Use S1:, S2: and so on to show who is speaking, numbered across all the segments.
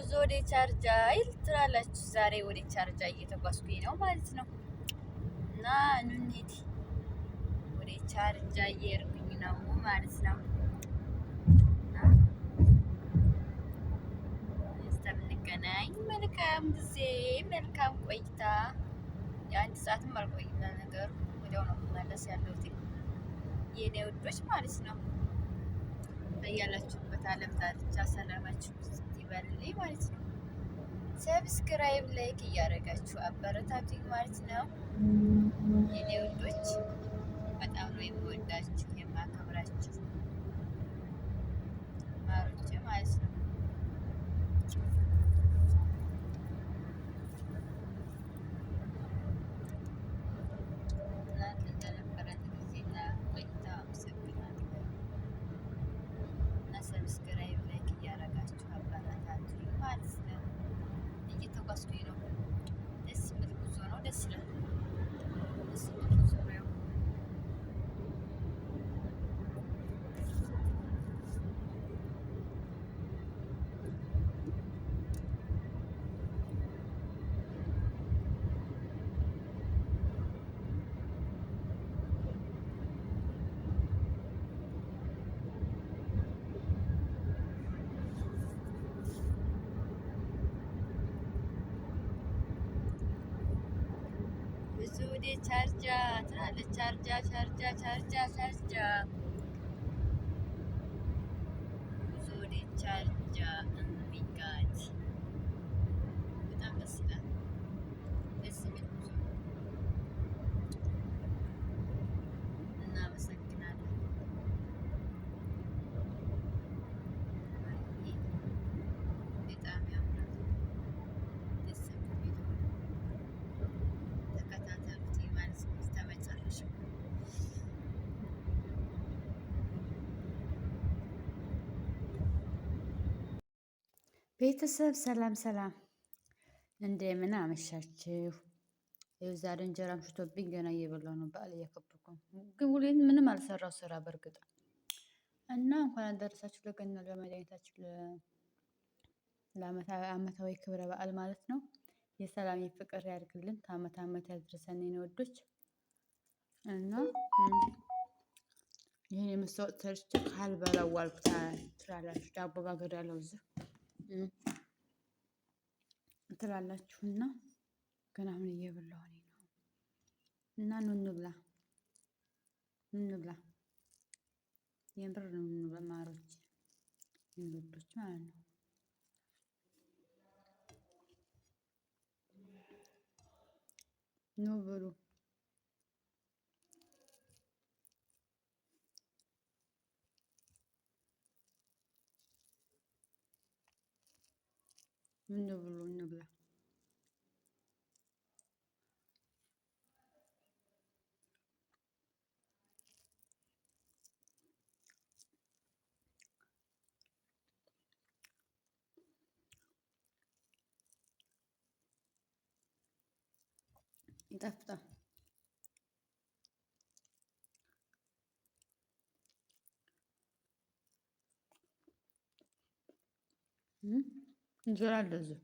S1: ጉዞ ወደ ቻርጃ ይል ትላላችሁ። ዛሬ ወደ ቻርጃ እየተጓዝኩኝ ነው ማለት ነው። እና ኑ እንሂድ፣ ወደ ቻርጃ እየሄድኩኝ ነው ማለት ነው። እስከምንገናኝ መልካም ጊዜ፣ መልካም ቆይታ። የአንድ ሰዓትም አልቆይም ለነገሩ፣ ወዲያው ነው መመለስ ያለሁት የኔ ውዶች ማለት ነው። በያላችሁበት ዓለም ዳርቻ ሰላማችሁ ይበልልኝ ማለት ነው። Subscribe፣ like እያደረጋችሁ አበረታቱኝ ማለት ነው። የኔ ውዶች በጣም ነው የምወዳችሁ የማከብራችሁ ማሮቼ ማለት ነው። እናንተ እንደነበረን ጊዜና ቆይታ አመሰግናለሁ። እና subscribe፣ like እያደረጋችሁ አበረታቱኝ ማለት ነው። እየተጓዝኩኝ ነው። ደስ የሚል ጉዞ ነው። ደስ ይላል። ደስ የሚል ጉዞ ነው። ጉዞ ወደ ቻርጃ ትላለች። ቻርጃ ቻርጃ ቻርጃ ቻርጃ፣ ጉዞ ወደ ቻርጃ። Oh my God፣ በጣም ደስ ይላል። ደስ የሚል ጉዞ ነው። እናመሰግናለን። በጣም ያምራል። ደስ የሚል ቪዲዮ ነው። ተከታተሉት ማለት ነው እስከ መጨረሻው።
S2: ቤተሰብ ሰላም ሰላም፣ እንደምን አመሻችሁ? ይኸው ዛሬ እንጀራ አምሽቶብኝ ገና እየበላሁ ነው። በዓል እያከበርኩ ነው፣ ግን ውሎዬን ምንም አልሰራው ስራ በእርግጥ። እና እንኳን አደረሳችሁ ለገና ለመድኃኒታችን ለዓመታዊ ክብረ በዓል ማለት ነው። የሰላም የፍቅር ያድርግልን፣ ከዓመት ዓመት ያድርሰን የኔ ወዶች። እና ይህን የመስታወት ሰርቼ ካልበላው ዋልኩ ትላላችሁ። ዳቦ ባገር ያለው እዚህ ትላላችሁና ገና አሁን እየበላሁ ነው። እና ኑ እንብላ፣ ኑ እንብላ፣ የምር ኑ እንብላ ማሮች፣ ውዶች ማለት ነው። ኑ ብሉ። ኑ ብሉ፣ እንብላ። ይጣፍጣል። እንጀራ አለ እዚህ፣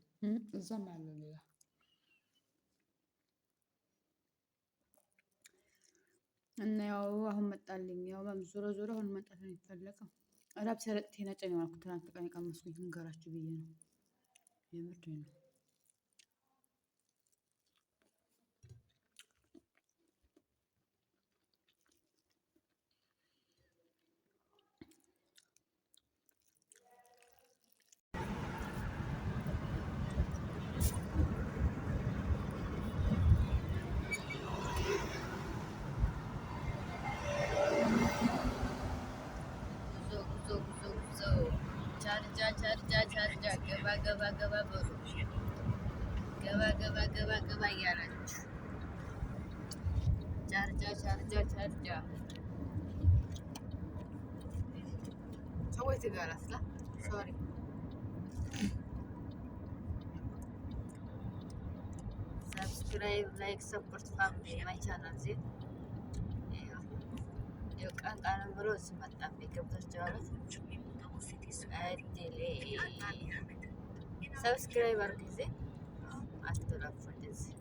S2: እዛም አለ ሌላ። እና ያው አሁን መጣልኝ። ያው ዞሮ ዞሮ አሁን መጣት ነው የሚፈለገው። ራብ ሲያረጥ ነጨኝ አልኩት። ትናንት ቀን የቀመስኩኝ ልንገራችሁ ብዬ ነው። የምር ነው።
S1: ጉዞ ጉዞ ጉዞ ጉዞ፣ ቻርጃ ቻርጃ ቻርጃ፣ ገባ ገባ ገባ በሉ፣ ገባ ገባ ገባ ገባ እያላችሁ ቻርጃ ቻርጃ ቻርጃ። ሰዎች ጋር ስላ sorry፣ subscribe፣ like፣ support family my channel። ዜን ቀን ቀን ብሎ እዚህ መጣብኝ። ገብታችኋል? እድሌ። Subscribe አድርጉ ጊዜ አትለፉ እንደዚህ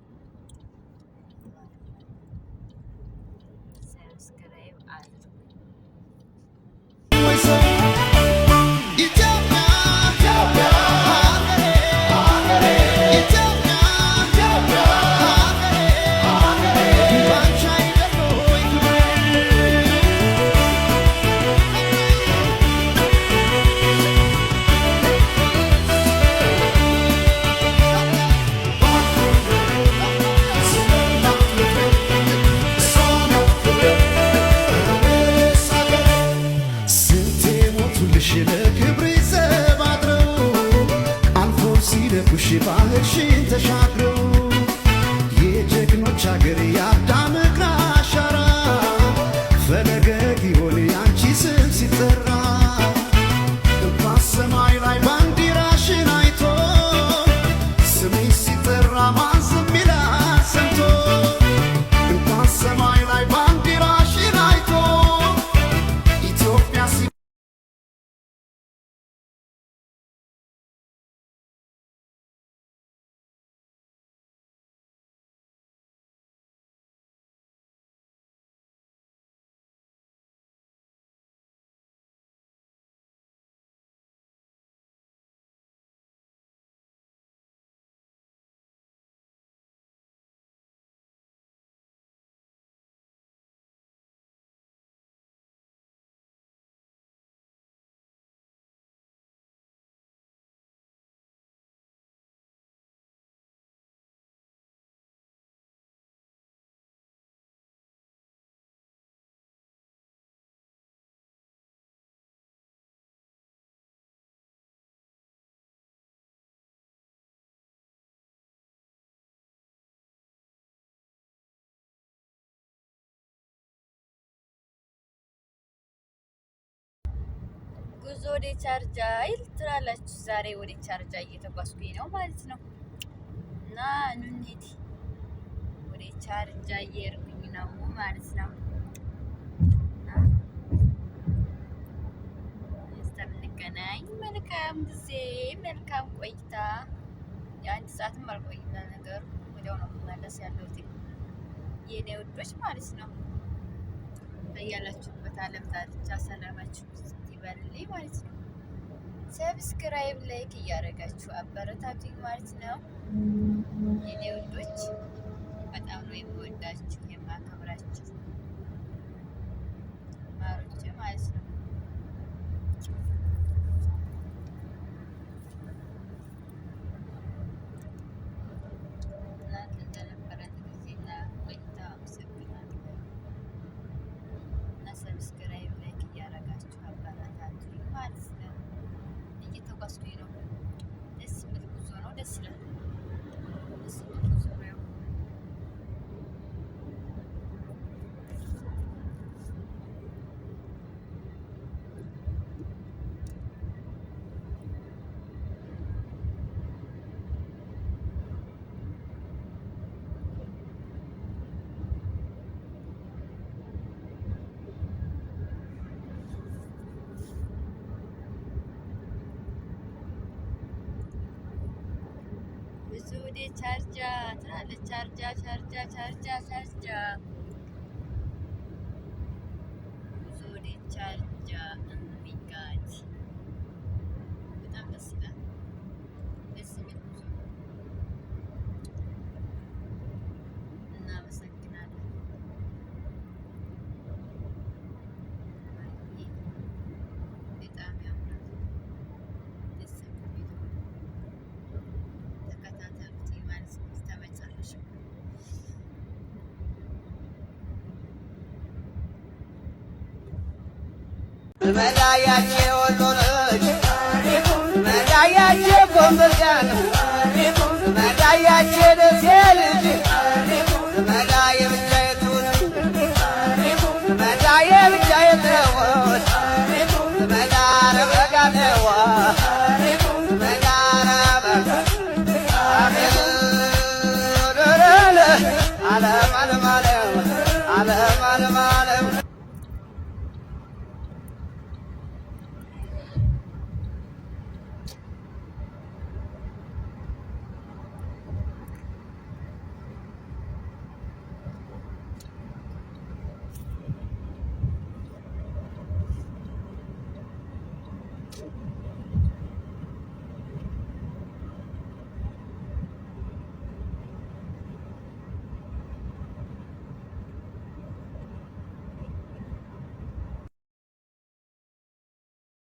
S1: subscribe አድርጉ።
S3: ባህርሽን ተሻግረው የጀግኖች አገር የአዳም እግር አሻራ ፈለገ ጊዮን ያንቺ ስም ሲጠራ እንኳን ሰማይ ላይ ባንዲራሽን አይቶ ስምሽ ሲጠራ ማን ዝም ይላል ሰምቶ እንኳን ሰማይ ላይ ባንዲራሽን አይቶ ኢትዮጵያ
S1: ጉዞ ወደ ቻርጃ ይል ትላላችሁ። ዛሬ ወደ ቻርጃ እየተጓዝኩኝ ነው ማለት ነው። እና ኑ እንሂድ። ወደ ቻርጃ እየሄድኩኝ ነው ማለት ነው። እና እስከምንገናኝ መልካም ጊዜ፣ መልካም ቆይታ። የአንድ ሰዓትም አልቆይም ለነገሩ ወዲያው ነው የምመለስ ያለሁት የኔ ውዶች ማለት ነው። በያላችሁበት ዓለም ዳርቻ ሰላማችሁ ይበልልኝ ማለት ነው። Subscribe like እያደረጋችሁ አበረታቱኝ ማለት ነው። የኔ ውዶች በጣም ነው የምወዳችሁ የማከብራችሁ ማሮቼ ማለት ነው። እናንተ እንደነበረን ጊዜና ቆይታ አመሰግናለሁ። እና subscribe like እያደረጋችሁ አበረታቱኝ ማለት ነው። እየተጓዝኩኝ ነው። ደስ የሚል ጉዞ ነው። ደስ ይላል። ደስ የሚል ጉዞ ነው። ጉዞ ወደ ቻርጃ ትላለች። ቻርጃ ቻርጃ ቻርጃ ቻርጃ ጉዞ ወደ ቻርጃ እሚጋድ በጣም ደስ ይላል። ደስ የሚል ጉዞ ነው። እናመሰግናለን። በጣም ያምራል። ደስ የሚል ቪዲዮ ነው። ተከታተሉት ማለት ነው እስከ መጨረሻው።
S4: መላያቼ ወሎ ልጅ መላያቼ ኮምቦልቻ መላያቼ ደሴ ልጅ መላየ ብቻዬቱን መላየ ብቻዬትውን መላ ረበጋነዋ መላ ረበጋ ዓለም ዓለም ዓለም ዓለም ዓለም